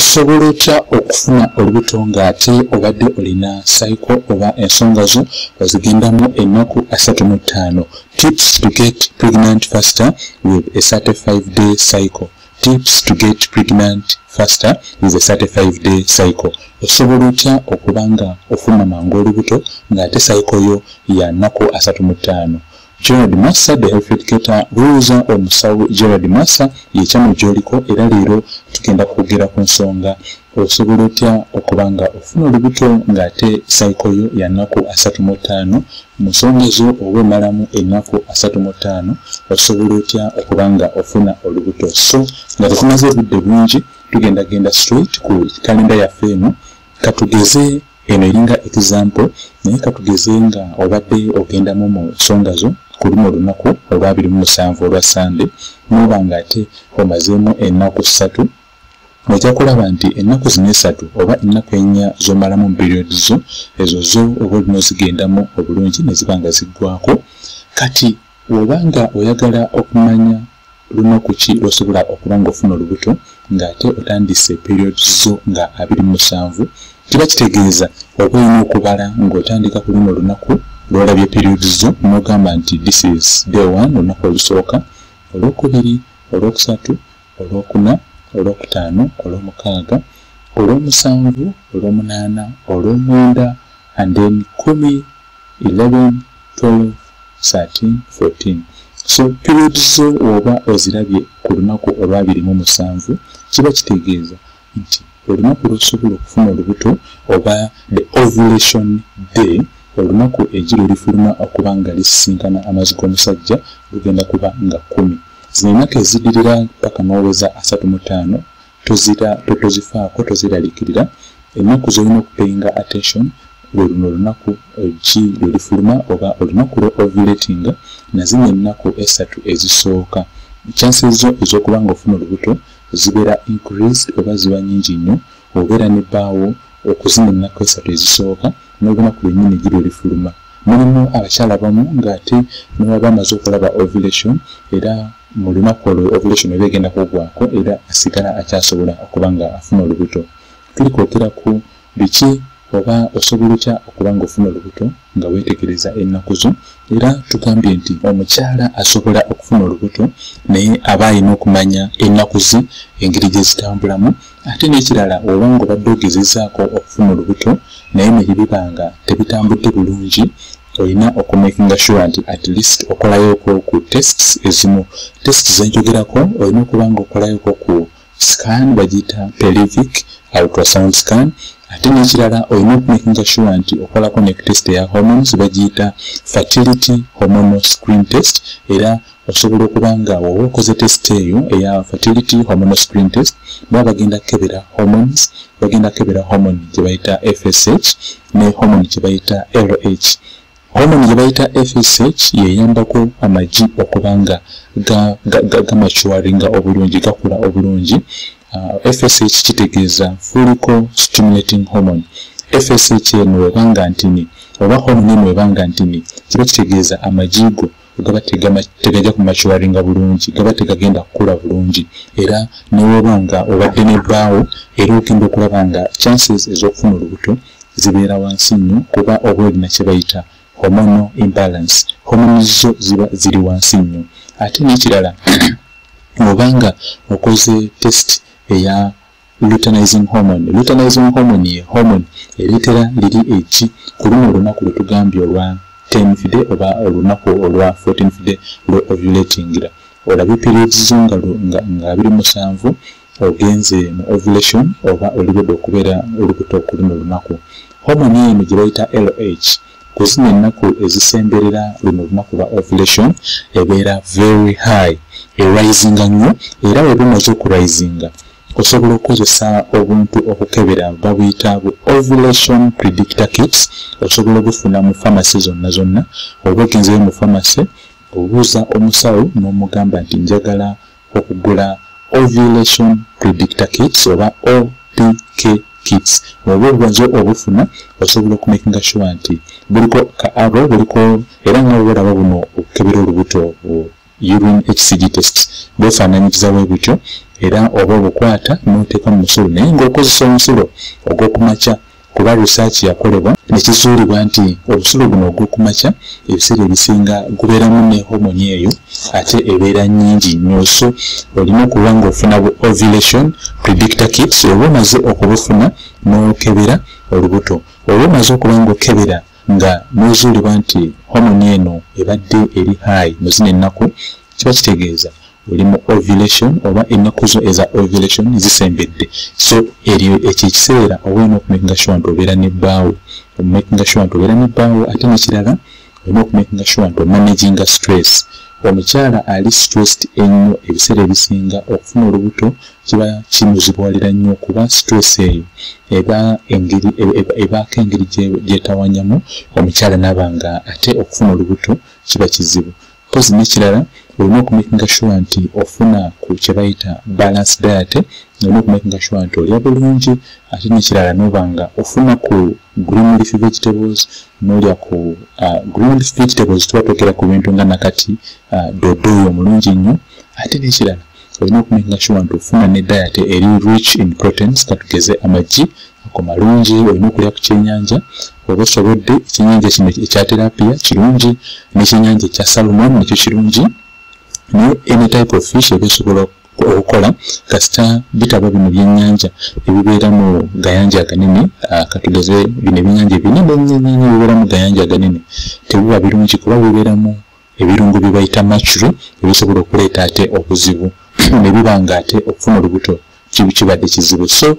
Osobola otya okufuna olubuto ng'ate obadde olina cycle oba ensonga zo ozigendamu ennaku 35? Tips to get pregnant faster with a 35-day cycle. Tips to get pregnant faster with a 35-day cycle. Osobola otya okuba nga ofuna mangu olubuto ng'ate cycle yo ya nnaku 35? Gerald Massa, the health educator, buuza omusawo Gerald Massa ye channel gy'oliko, era leero tugenda kwogera ku nsonga osobola otya okuba nga ofuna olubuto ng'ate cycle yo ya nnaku 35. Mu nsonga zo oba omalamu ennaku 35, osobola otya okuba nga ofuna olubuto? So nga tetumaze obudde bungi, tugenda genda straight ku kalenda yaffe eno. Katugeze eno eringa example, naye katugeze nga obadde ogendamu mu nsonga zo ku luno olunaku olwa 27 olwa Sande, n'oba ng'ate omazeemu ennaku 3, ojja kulaba nti ennaku zino 3 oba ennaku 4 z'omalamu mu period zo, ezo zo oba olina ozigendamu obulungi ne ziba nga ziggwako. Kati oba nga oyagala okumanya lunaku ki lw'osobola okuba ng'ofuna olubuto ng'ate otandise period zo nga 27, kiba kitegeeza oba olina okubala ng'otandika ku luno olunaku lw'olabye period zo, n'ogamba nti this is day 1, olunaku olusooka, olwokubiri, olwokusatu, olwokuna, olwokutaano, olwomukaaga, olwomusanvu, olwomunaana, olwomwenda, and then 10, 11, 12, 13, 14. So period zo oba ozirabye ku lunaku olwa 27, kiba kitegeeza nti olunaku lw'osobola okufuna olubuto oba the ovulation day, olunaku eggi lwe lifuluma okuba nga lisisinkana amazzi g'omusajja, lugenda kuba nga 10. Zino ennaku eziddirira paka n'oweza 35 tozifaako, toziraliikirira. Ennaku z'olina okupayinga attention lwe luno olunaku eggi lwe lifuluma oba olunaku lwe ovulatinga, na zino ennaku 3 ezisooka chances zo ez'okuba ng'ofuna olubuto zibeera increased oba ziba nnyingi nnyo. Obeera ne bbaawo okuzina ennaku 3 ezisooka n'olunaku lwennyini eggi lwe lifuluma. Mulimu abakyala abamu ng'ate ne baba bamaze okulaba ovulation, era mu lunaku olwo ovulation eba egenda kuggwako, era asigala akyasobola okuba nga afuna olubuto. Tuli kwogera ku biki oba osobola otya okuba ng'ofuna olubuto nga weetegereza ennaku zo, era tugambye nti omukyala asobola okufuna olubuto naye aba alina okumanya ennaku ze engeri gye zitambulamu. Ate n'ekirala, oba ng'obadde ogezezzaako okufuna olubuto naye ne biba nga tebitambudde bulungi, olina okumakinga sure nti at least okolayoko ku tests ezimu. Tests ze njogerako, olina okuba ng'okolayoko ku scan bagiyita pelvic ultrasound scan. Ate n'ekirala, olina okumakinga sure nti okolako ne test eya hormones bagiyita fertility hormonal screen test. Era osobola okuba nga oba okoze test eyo eya fertility hormonal screen test, baba bagenda kukebera hormones, bagenda kukebera hormone gye bayita FSH ne hormone gye bayita LH. Hormone gye bayita FSH yeyambako amagi okuba nga gamaturinga obulungi, gakula obulungi. FSH kitegeeza follicle stimulating hormone. FSH eno webanga ntini oba hormone eno webanga ntini, kiba kitegeeza amagi go gaba tegajja kumaturinga bulungi, gaba tegagenda kukula bulungi. Era ne woba nga obadde n'ebbaawo, era ogenda okulaba nga chances ez'okufuna olubuto zibeera wansi nnyo, kuba oba olina kye bayita hormonal imbalance, hormones zo ziba ziri wansi nnyo. Ate n'ekirala, obanga okoze test eya luteinizing hormone. Luteinizing hormone ye hormone ereetera liri eggi ku luno olunaku lwe tugambye olwa 10th day oba olunaku olwa 14th day lwe ovulatingira. Olabye periods zo nga 27, ogenze mu ovulation oba olibedde okubeera olubuto ku luno olunaku. Hormone eno gye bayita LH ku zino ennaku ezisemberera luno olunaku lwa ovulation ebeera very high, erisinga nnyo. Era weba omaze okurisinga, osobola okukozesa obuntu okukebera, babuyita bu ovulation predictor kits. Osobola obufuna mu pharmacy zonna zonna. Oba ogenzeyo mu pharmacy, obuuza omusawo n'omugamba nti njagala okugula ovulation predictor kits oba OPK kits. Oba obubazo obufuna, osobola okumakinga sure nti buliko ka arrow, buliko era nga olaba buno okukebera olubuto, urine HCG test, bwefaananyiriza bwe butyo. Era oba obukwata n'oteeka mu musulo, naye ng'okozesa omusulo ogw'okumakya, kuba research yakolebwa nekizuulibwa nti obusulo buno ogw'okumakya ebiseera ebisinga gubeeramu ne hormone eyo, ate ebeera nnyingi nnyo. So olina okuba ng'ofuna bu ovulation predictor kits. Oba omaze okubufuna n'okebera olubuto, oba omaze okuba ng'okebera nga n'ozuulibwa nti hormone eno ebadde eri high mu zino ennaku, kiba kitegeeza oli mu ovulation oba ennaku zo eza ovulation zisembedde. So eryo ekyo ekiseera oba olina okumakinga sure nti obeera nebbaawo, omakinga sure nti obeera nebbaawo. Ate nekirala, olina okumakinga sure nti omanaginga stress. Omukyala ali stressed ennyo, ebiseera ebisinga okufuna olubuto kiba kimuzibuwalira nnyo, kuba stress eyo eba engeri ebaako engeri gyetawanyamu omukyala n'aba nga ate okufuna olubuto kiba kizibu. Mpozi n'ekirala, olina okumakinga sure nti ofuna ku kye bayita balance diet. Olina okumakinga sure nti olya bulungi, ate n'ekirala n'oba nga ofuna ku green leafy vegetables, n'olya ku green leafy vegetables. Tuba twogera ku bintu nga nakati dodoyo omulungi nnyo. Ate n'ekirala, olina okumakinga sure nti ofuna ne diet eri rich in proteins. Katugeze amagi ago malungi, olina okulya ku kyenyanja oba osobodde. Ekyenyanja kino ekya tilapia kirungi, n'ekyenyanja ekya salmon nakyo kirungi, naye any type of fish eba esobola okukola, kasita bitaba bino byennyanja ebibeera mu gayanja aganene. Katugeze bino ebyenyanja ebinene ennyo ennyo ebibeera mu gayanja aganene tebiba birungi, kuba bibeeramu ebirungo bye bayita mercury ebisobola okuleeta ate obuzibu, ne biba nga ate okufuna olubuto kibadde kizibu. So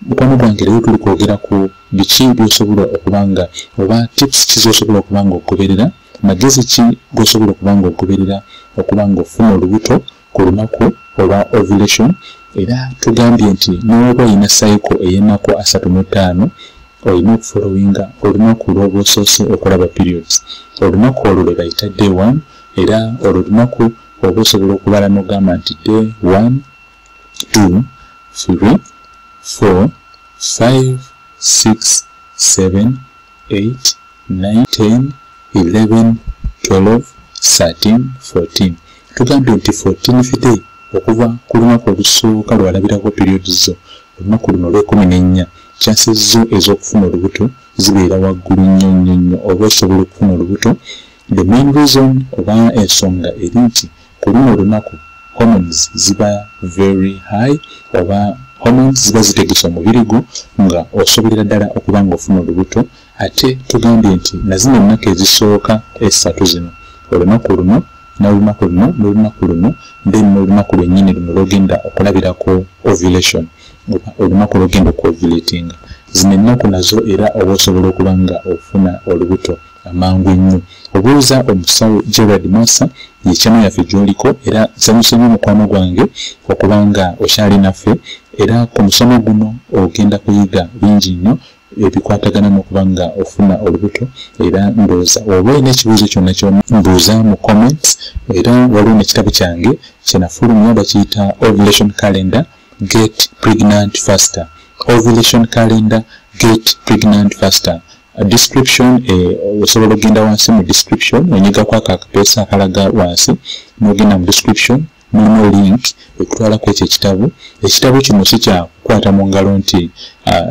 mukwano gwange, leero tuli kwogera ku biki by'osobola okuba nga oba tips ki z'osobola okuba nga ogoberera, magezi ki g'osobola okuba nga ogoberera okuba nga ofuna olubuto ku lunaku olwa ovulation. Era tugambye nti n'oba olina cycle ey'ennaku 35, olina okufollowinga olunaku lw'oba osoose okulaba periods. Olunaku olwo lwe bayita day one. Era olwo olunaku oba osobola okubala n'ogamba nti day 1, 2, 3, 4, 5, 6, 7, 8, 9, 10, 11, 12, 13, 14. Tugambye nti 14th day okuva ku lunaku olusooka lwalabirako periods zo, olunaku luno olw'e14, chances zo ez'okufuna olubuto zibeera waggulu nnyo nnyo nnyo, oba osobola okufuna olubuto. The main reason oba ensonga eri nti ku luno olunaku hormones ziba very high, oba hormones ziba zitegesa omubiri gwo nga osobolera ddala okuba nga ofuna olubuto. Ate tugambye nti nazino ennaku ezisooka esatu zino, olunaku luno n'olunaku luno n'olunaku luno, then n'olunaku lwennyini luno lwogenda okulabirako ovulation oba olunaku lwogenda okuovulatinga, zino ennaku nazo era oba osobola okuba nga ofuna olubuto amangu ennyo. Obuuza omusawo Gerard Massa, ye channel yaffe gy'oliko. Era nsanyuse nnyo mukwano gwange okuba nga okyali naffe, era ku musomo guno ogenda kuyiga bingi nnyo ebikwatagana n'okuba nga ofuna olubuto. Era ndowooza oba olina ekibuuzo kyonna kyonna, mbuuza mu comments. Era waliwo n'ekitabo kyange kyenafulumya, bakiyita Ovulation Calendar, Get Pregnant Faster. Ovulation Calendar, Get Pregnant Faster. Description, osobola okugenda wansi mu description, onyigaku ako akapeesa akalaga wansi n'ogenda mu description, mulimu link ekutwalako ekyo ekitabo. Ekitabo kino si kya kukwata mu ngalo nti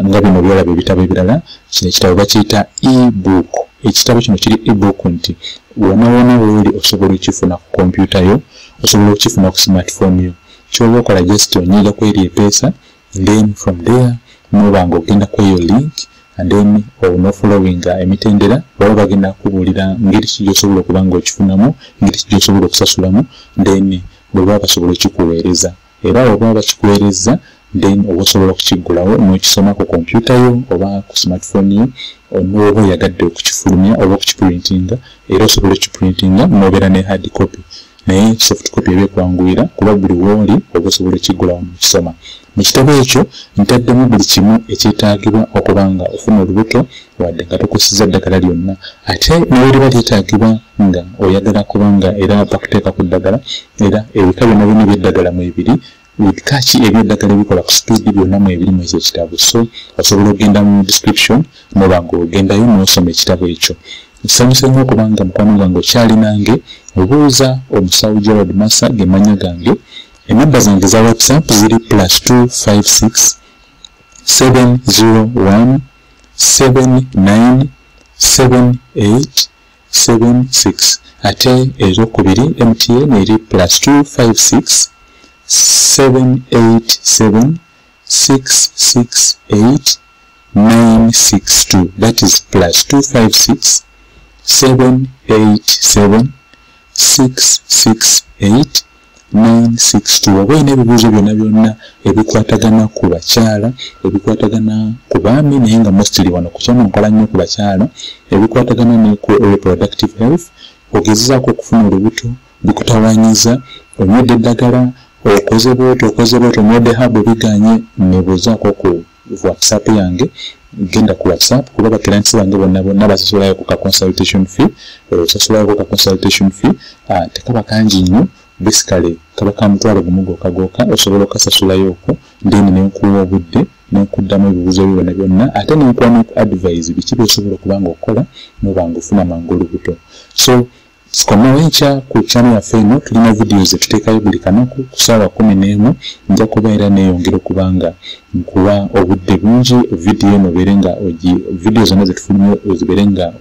nga bino byolaba ebitabo ebirala. Kino ekitabo bakiyita ebook. Ekitabo kino kiri ebook nti wona wona wooli osobola okifuna ku kompyuta yo, osobola okifuna ku smartphone yo. Kyoba okola, just onyiga ku eri epeesa, then from there noba nga ogenda ku eyo link and then onofollowinga emitendera. Baba bagenda kubuulira ngeri ki gyosobola okuba nga okifunamu, ngeri ki gyosobola okusasulamu, then bwe baba basobola okikuweereza. Era oba bakikuweereza, then oba osobola okukiggulawo n'okisoma ku kompyuta yo oba ku smartphone yo. N'oba oyagadde okukifulumya oba okukiprintinga, era osobola okukiprintinga n'obeera ne hard copy, naye soft copy eba ekwanguyira kuba buli wooli oba osobola okiggulawo n'okisoma. Mu kitabo ekyo ntaddemu buli kimu ekyetaagibwa okuba nga ofuna olubuto wadde nga tokozesezza ddagala lyonna. Ate neweriba lyetaagibwa nga oyagala kuba nga era bakuteeka ku ddagala, era ebika byonna byonna ebyeddagala mwebiri, ebika ki ebyeddagala ebikola ku speed byonna mwebiri mu ekyo ekitabo. So osobola okugenda mu description noba nga ogendayo n'osoma ekitabo ekyo. Nsanyuse nnyo okubanga mukwano gwange okyali nange. Obuuza omusawo Gerald Massa, ge mannya gange. Enamba zange za WhatsApp ziri +256 701 79 78 76. Ate ezokubiri MTN eri +256 787 668 962. That is +256 787 668 962. Oba olina ebibuuzo byonna byonna ebikwatagana ku bakyala, ebikwatagana ku baami, naye nga mostly wano ku channel nkola nnyo ku bakyala, ebikwatagana ne ku reproductive health, ogezezaako okufuna olubuto, bikutawaanyiza, onywedde eddagala, okoze bwoti, okoze bwoti, onywedde herb biganye, nebuuzaako ku WhatsApp yange. Genda ku WhatsApp, kuba bakirantisi bange bonna bonna basasulayo ku ka consultation fee. Osasulayo ku ka consultation fee, tekaba kangi nnyo, basically kaba ka 10,000 gwokka gwokka, osobola okasasulayo okwo, then nenkuwa obudde nenkuddamu ebibuuzo byo byonna byonna, ate nenkuwa ne advice biki by'osobola okuba nga okola n'oba nga ofuna mangu olubuto. So komawo enkya ku channel yaffe eno, tulina videos zetuteekayo buli kanaku ku ssaawa 11. Nja kuba era neeyongera okuba nga nkuwa obudde bungi, video eno obeere nga video zonna zetufulumya ozibeere nga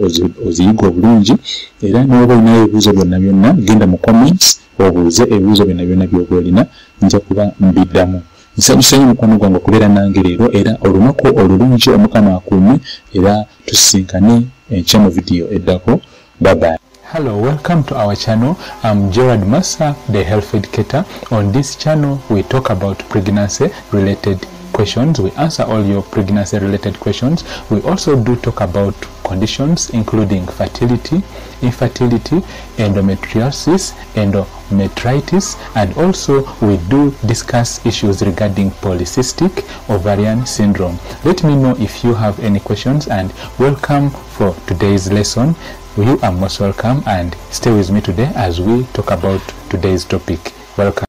oziyiga obulungi. Era n'oba olinayo ebibuuzo byonna byonna, genda mu comments obuuze ebibuuzo byonna byonna by'oba olina, nja kuba mbiddamu. Nsanyuse nnyo mukwano gwange okubeera nange leero, era olunaku olulungi, Omukama akuume, era tusisinkane enkya mu video eddako. Bye bye. Hello, welcome to our channel. I'm Gerard Massa, the health educator. On this channel, we talk about pregnancy related questions. We answer all your pregnancy related questions. We also do talk about conditions including fertility, infertility, endometriosis, endometritis, and also we do discuss issues regarding polycystic ovarian syndrome. Let me know if you have any questions, and welcome for today's lesson. You are most welcome, and stay with me today as we talk about today's topic. Welcome.